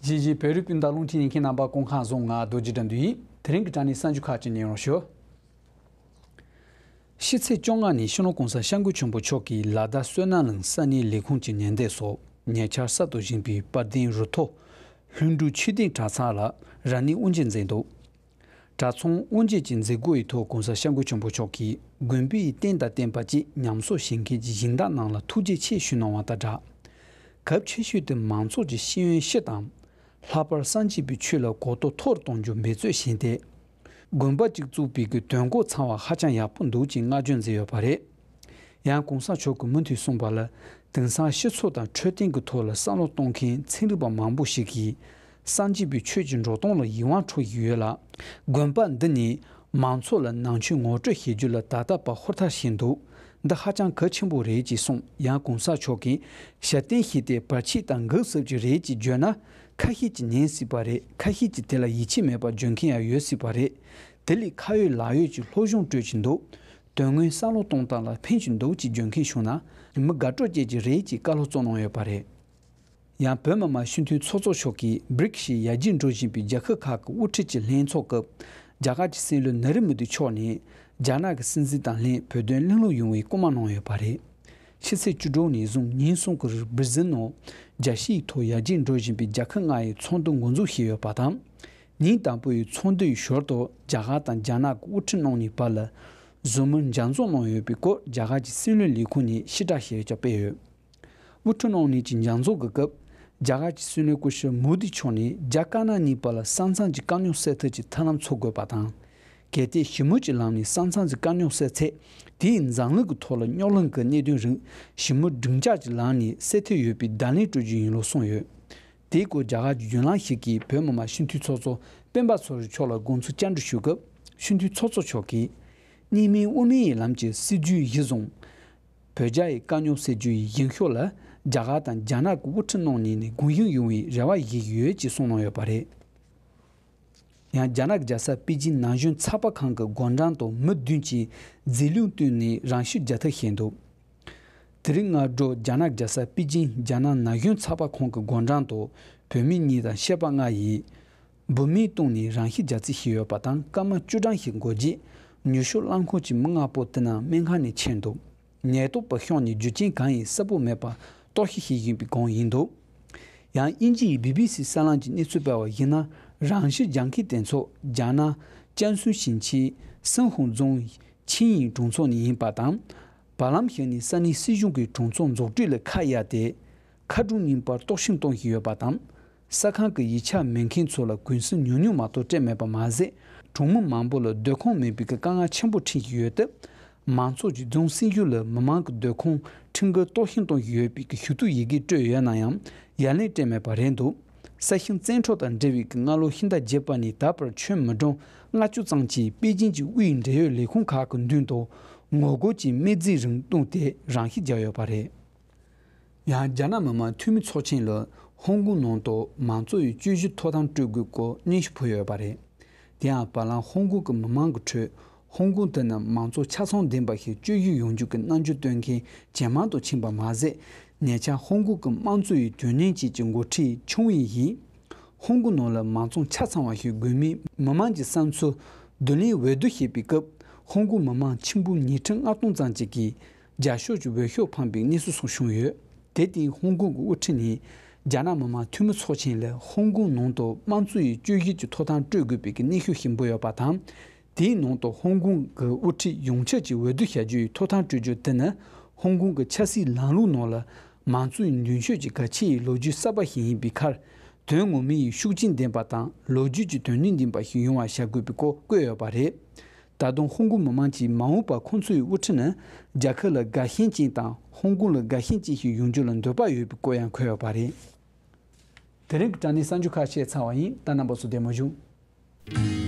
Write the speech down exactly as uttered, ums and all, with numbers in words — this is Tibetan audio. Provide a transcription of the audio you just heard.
གཞིས་བྱེས་བོད་རིགས་སྤུན་ཟླ་རླུང་འཕྲིན་ཉན་མཁན་རྣམ་པ་སྐུ་ཁམས་བཟང་། ང་རྡོ་རྗེ་དགྲ་འདུལ་ཡིན། དེ་རིང་གི་དྲ་བརྙན་གསར་འགྱུར་ཁག་ཅིག་ཉན་རོགས་ཞུ། ཕྱི་ཚེས་བཅོ་ལྔ་ཉིན་སྤྱི་ནོར་༸གོང་ས་༸སྐྱབས་མགོན་ཆེན་པོ་མཆོག་གིས་ལ་དྭགས་བསོད་ནམས་གླིང་ས་གནས་ལས་ཁུངས་ཀྱི་ཉེ་འདབས་སུ་ཉེ་ཆར་གསར་དུ་བཞེངས་པའི་དཔལ་ལྡན་རུ་ཐོག་ལྷུན་གྲུབ་མཆོད་རྟེན་གྲྭ་ཚང་ལ་ར་ནི་དབུ་འབྱེད་མཛད་འདུག་གྲྭ་ཚང་དབུ་འབྱེད་ཀྱི་མཛད་སྒོ་ཡི་ཐོག་༸གོང་ས་༸སྐྱབས་མགོན་ཆེན་པོ་མཆོག་གིས་དགོན་པའི་རྟེན་དང་བརྟེན་པ་བཅས་ཉམས་གསོ་བྱེད་མཁན་གྱི་སྦྱིན་བདག་རྣམས་ལ་ཐུགས་རྗེ་ཆེ་ཞུས་གནང་བ་དང་སྦྲགས། གལ་ཆེ་ཤོས་དེ་མང་ཚོགས་ཀྱི་ཤེས་ཡོན་སྤྱི་དང་། ལྷག་པར་སངས་རྒྱས་པའི་ཆོས་ལ་གོ་རྟོགས་མཐོ་རུ་གཏོང་རྒྱུ་འབད་རྩོལ་བྱས་ཏེ། དགོན་པ་གཅིག་བཙུགས་པའི་གི་དོན་གོ་ཚང་བ་ཧ་ཅང་ཡག་པོ་འདུག་ཅེས་བསྔགས་བརྗོད་མཛད་ཡོད་པ་རེད། ཡང་༸གོང་ས་མཆོག་གིས་མུ་མཐུད་གསུངས་པ་ལ། དེང་སང་སྤྱི་ཚོགས་དང་འཕྲོད་བསྟེན་གྱི་ཐོག་ལ་བསམ་བློ་གཏོང་མཁན་ཚན་རིག་པ་མང་པོ་ཞིག་གིས། སངས་རྒྱས་པའི་ཆོས་ཀྱི་འགྲོ་སྟངས་ལ་ཡིད་དབང་འཕྲོག་བཞིན་ཡོད་ལ། དགོན་པ་འདི་ནི་མང་ཚོགས་ལ་ནང་ཆོས་ངོ་སྤྲོད་བྱེད་རྒྱུ་ལ་ད་ལྟ་བར་ཧུར་ཐག་བྱས་འདུག་འདི་ཧ་ཅང་གལ་ཆེན་པོ་རེད་ཅེས་གསུངས། ཡང་༸གོང་ས་མཆོག་གིས་ཞབས་བརྟན་བྱས་ཏེ་བར་ཆད་དང་འགག་སྲིད་ཀྱི་རེད་ཅེས་བརྗོད་ན། ཁ་ཤས་ཀྱིས་ཉན་སྲིད་པ་རེད། ཁ་ཤས་ཀྱིས་དེ་ལ་ཡིད་ཆེས་མེད་པར་བརྗོད་མཁན་ཡང་ཡོད་སྲིད་པ་རེད། དེ་ལས་ཁ་ཡོད་ལག་ཡོད་ཀྱི་སློབ་སྦྱོང་སྤྲོད་ཀྱི་འདུག་དོན་དངོས་བསམ་བློ་གཏོང་སྟངས་ལ་ཕན་གྱི་འདུག་ཅེས་བརྗོད་མཁན་བྱུང་ན་མི་དགའ་སྤྲོ་སྐྱེ་གི་རེད་ཅེས་བཀའ་སློབ་སྩལ་གནང་ཡོད་པ་རེད། ཡང་བོད་མི་མང་སྤྱི་འཐུས་ཚོགས་གཙོ་མཆོག་གིས་བྷི་རིག་ཞེས་ཡར་རྒྱས་འགྲོ་བཞིན་པའི་རྒྱལ་ཁབ་ཁག་གི་དབུ་ཁྲིད་ཀྱི་ལྷན་ཚོགས་སྐབས། རྒྱ་གར་གྱི་སྲིད་བློན་ན་རེན་མོ་དི་མཆོག་ནས་རྒྱ་ནག་གི་སྲིད་འཛིན་དང་ལྷན་བོད་དོན་གླེང་སློང་ཡོང་བའི་སྐུལ་མ་གནང་ཡོད་པ་རེད། ཕྱི་ཚེས་བཅུ་དྲུག་ནས་བཟུང་ཉིན་གསུམ་གྱི་རིང་སྦིར་ཟིན་ནང་རྒྱལ་སྤྱིའི་ཐོག་ཡར་རྒྱས་འགྲོ་བཞིན་པའི་རྒྱལ་ཁབ་ལྔ་ཡི་ཚོགས་འདུ་འགོ་འཛུགས་བྱས་ཡོད་པ་དང་། ཉིན་དང་པོའི་ཚོགས་འདུ་ཡི་ཞོར་དུ་རྒྱ་གར་དང་རྒྱ་ནག་གི་དབུ་ཁྲིད་རྣམ་གཉིས་བར་ལ་ཟུར་མོལ་མཇལ་འཛོམས་གནང་ཡོད་པའི་སྐོར་རྒྱ་གར་གྱི་སྲིད་བློན་ལས་ཁུངས་ནས་ཕྱིར་བསྒྲགས་ཞིག་ཀྱང་སྤེལ་ཡོད། དབུ་ཁྲིད་རྣམ་གཉིས་ཀྱི་མཇལ་འཛོམས་ཀྱི་སྐབས། རྒྱ་གར་གྱི་སྲིད་བློན་སྐུ་ཞབས་མོ་དི་མཆོག་ནས་རྒྱ་དཀར་ནག་གཉིས་བར་ལ་ས་མཚམས་ཀྱི་དཀའ་རྙོག་སེལ་ཐབས་ཀྱི་ཐབས་ལམ་འཚོལ་དགོས་པ་དང་། གལ་ཏེ་ཞི་མོལ་གྱི་ལམ་ནས་ས་མཚམས་ཀྱི་དཀའ་རྙོག་སེལ་ཚེ། དེའི་འཛམ་གླིང་གི་ཐོག་ལ་རྙོག་གླེང་གི་གནད་དོན་རིགས་ཞི་མོལ་སྒྲིག་འཇགས་ཀྱི་ལམ་ནས་སེལ་ཐབས་ཡོད་པའི་བརྡ་ལན་སྤྲོད་རྒྱུ་ཡིན་ལུགས་གསུངས་ཡོད། དེའི་སྐོར་རྒྱ་གར་གྱི་བརྒྱུད་ལམ་ཞིག་གིས་བོད་མི་མང་སྤྱི་འཐུས་ཚོགས་གཙོ་སྤེན་པ་ཚེ་རིང་མཆོག་ལ་དགོངས་ཚུལ་བཅར་འདྲི་ཞུས་སྐབས། སྤྱི་འཐུས་ཚོགས་གཙོ་མཆོག་གིས། གཉིས་སྨན་དབུ་མའི་ལམ་གྱི་སྲིད་བྱུས་གཞིར་བཟུང་། བོད་རྒྱ་ཡི་དཀའ་རྙོག་སེལ་རྒྱུ་ཡི་འགན་ཤུགས་ལ་རྒྱ་གར་དང་རྒྱ་ནག་གི་དབུ་ཁྲིད་རྣམ་གཉིས་ནས་དགོངས་ཞིབ་ཡོང་བའི་རེ་བ་བཞེས་ཀྱི་ཡོད་ཅེས་གསུངས་གནང་ཡོད་པ་རེད། ཡང་རྒྱ་ནག་རྒྱལ་ས་པེ་ཅིན་ན་གཞོན་ཚགས་པར་ཁང་གི་སྒོ་འགྲམ་དུ་མི་བདུན་གྱིས་རྫས་ལུད་བཏོན་ནས་རང་ཤི་རྒྱག་ཐབས་བྱས་འདུག་དེ་རིང་སྔ་དྲོ་རྒྱ་ནག་རྒྱལ་ས་པེ་ཅིན་རྒྱ་ནག་ན་གཞོན་ཚགས་པར་ཁང་གི་སྒོ་འགྲམ་དུ་བུད་མེད་གཉིས་དང་སྐྱེས་པ་ལྔ་ཡིས་འབུ་སྨན་བཏུངས་ནས་རང་ཤི་རྒྱག་རྩིས་བྱས་ཡོད་པ་དང་། སྐར་མ་བཅུ་གྲངས་ཤིག་འགོར་རྗེས་ཉི་ཤུ་རླངས་འཁོར་གྱི་མི་ལྔ་པོ་དེ་རྣམས་སྨན་ཁང་ནས་ཁྱེར་འདུག་ཉེན་རྟོག་པ་ཤོག་ནས་རྒྱུ་རྐྱེན་གང་ཡིན་གསལ་པོ་མེད་པར་རྟོག་ཞིབ་བྱེད་བཞིན་པའི་སྒང་ཡིན་འདུག་ཡང་དབྱིན་ཇི་ཡི་བི་བི་སི་གསར་ལམ་གྱི་གནས་ཚུལ་སྤེལ་བར་གཞིགས་ན། རང་ཤི་རྒྱག་མཁན་དེ་ཚོ་རྒྱ་ནག་ཅན་སུན་ཞིང་ཆེན་སིན་ཧུང་རྫོང་ཆིང་ཡིང་གྲོང་ཚོ་ནས་ཡིན་པ་དང་། བར་ལམ་ཞིག་ནས་ས་གནས་སྲིད་གཞུང་གིས་གྲོང་ཚོ་འཛུགས་སྐྲུན་ལ་ཁ་གཡར་ཏེ། མཁའ་འགྲོ་གཉིས་བར་གཏོར་བཤིག་གཏོང་བཞིན་ཡོད་པ་དང་། ས་ཁང་གི་ཡིག་ཆ་མེད་མཁན་ཚོ་ལ་གུན་གསབ་ཉུང་ཉུང་མ་གཏོགས་སྤྲད་མེད་པ་མ་ཟད། གྲོང་མི་མང་པོ་ལ་སྡོད་ཁང་མེད་པའི་དཀའ་ངལ་ཆེན་པོ་འཕྲད་བཞིན་ཡོད་སྟབས། མང་ཚོགས་ཀྱིས་རྫོང་སྲིད་གཞུང་ལ་མི་མང་གི་སྡོད་ཁང་ཁྲིམས་འགལ་གཏོར་བཤིག་གཏོང་བཞིན་ཡོད་པའི་ཞུ་གཏུག་ཡི་གེ་སྤྲོད་ཡོད་ན་ཡང་ཡ་ལན་སྤྲད་མེད་པ་རེད་འདུག་ས་ཞིང་བཙན་འཕྲོག་དང་འབྲེལ་བའི་སྔ་ལོ་ཕྱི་ཟླ་བརྒྱད་པ་ནས་ད་བར་ཁྱོན་མི་གྲངས་ལྔ་བཅུ་ཙམ་གྱིས་པེ་ཅིན་གྱི་དབུས་འབྲེལ་ཡོད་ལས་ཁུངས་ཁག་གི་མདུན་དུ་ངོ་རྒོལ་གྱི་སྨན་རྫས་རིགས་བཏུངས་ཏེ་རང་ཤི་བརྒྱབ་ཡོད་པ་རེད། ཡང་རྒྱ་ནག་མི་དམངས་འཐུས་མི་ཚོགས་ཆེན་ལ་ཧོང་ཀོང་ནང་དུ་མང་གཙོ་ཡི་བཅོས་སྒྱུར་ཐོབ་ཐང་སྤྲོད་དགོས་སྐོར་སྙན་ཞུ་ཕུལ་ཡོད་པ་རེད། དེ་ཡང་བར་ལམ་ཧོང་ཀོང་གི་མི་མང་གི་ཁྲོད་ཧོང་ཀོང་དེ་ནི་མང་གཙོ་ཆ་ཚང་ལྡན་པ་ཞིག་བཅོས་སྒྱུར་ཡོང་རྒྱུ་གི་རྣམ་འགྱུར་སྟོན་མཁན་ཇེ་མང་དུ་ཕྱིན་པ་མ་ཟད། ཉེ་ཆར་ཧོང་ཀོང་གི་དམངས་གཙོ་ཡི་དོན་གཉེར་ཅན་གྱི་འགོ་ཁྲིད་ཆུང་ཝེ་ཡིས། ཧོང་ཀོང་ནང་ལ་མང་གཙོ་ཆ་ཚང་བ་ཞིག་དགོས་མིན་མི་མང་གི་བསམ་ཚུལ་བསྡུ་ལེན་འོས་བསྡུ་བྱེད་པའི་སྐབས། ཧོང་ཀོང་མི་མང་ཆེན་པོ་ཉིས་ཁྲི་ལྔ་སྟོང་ཙམ་ཅིག་གིས་རྒྱབ་ཕྱོགས་ཀྱི་འོས་ཤོག་འཕངས་པའི་གནས་ཚུལ་སོགས་བྱུང་ཡོད། དེར་བརྟེན་ཧོང་ཀོང་གི་དབུ་ཁྲིད་ནས་རྒྱ་ནག་མི་དམངས་འཐུས་མི་ཚོགས་ཆེན་ལ་ཧོང་ཀོང་ནང་དུ་དམངས་གཙོ་ཡི་བཅོས་སྒྱུར་གྱི་ཐོབ་ཐང་སྤྲོད་དགོས་པའི་གནོན་ཤུགས་ཆེན་པོ་ཡོད་པ་དང་། དེའི་ནང་དུ་ཧོང་ཀོང་གི་དབུ་ཁྲིད་ཡོངས་ཁྱབ་ཀྱིས་འོས་བསྡུ་བྱ་རྒྱུ་ཡི་ཐོབ་ཐང་སྤྲོད་རྒྱུ་དེ་ནི་ཧོང་ཀོང་གི་ཆབ་སྲིད་ལམ་ལུགས་ནང་ལ་མང་གཙོ་ཡི་མདུན་ཤོག་གི་གལ་ཆེ་བའི་ལོ་རྒྱུས་གསར་པ་ཞིག་ཡིན་པའི་ཁར། དོན་ངོ་མའི་ཤུགས་རྐྱེན་ལྡན་པ་དང་ལོ་རྒྱུས་ཀྱི་དོན་སྙིང་ལྡན་པ་ཞིག་ཡོང་བ་བྱ་དགོས་པའི་སྐོར་བཀོད་ཡོད་པ་རེད། ད་དུང་ཧོང་ཀོང་མི་མང་གིས་མ་འོངས་པར་ཁོང་ཚོའི་དབུ་ཁྲིད་ནི་རྒྱལ་ཁབ་ལ་དགའ་ཞེན་ཅན་དང་ཧོང་ཀོང་ལ་དགའ་ཞེན་ཅན་ཞིག་ཡོང་རྒྱུ་ལ་འདོད་པ་ཡོད་པའི་སྐོར་ཡང་འཁོད་ཡོད་པ་རེད། དེ་རིང་གི་དྲ་བརྙན་གསར་འགྱུར་ཁག་བཤད་ཚར་བ་ཡིན། ད་རྣམ་པ་ཚོ་བདེ་མོ་བཞུགས།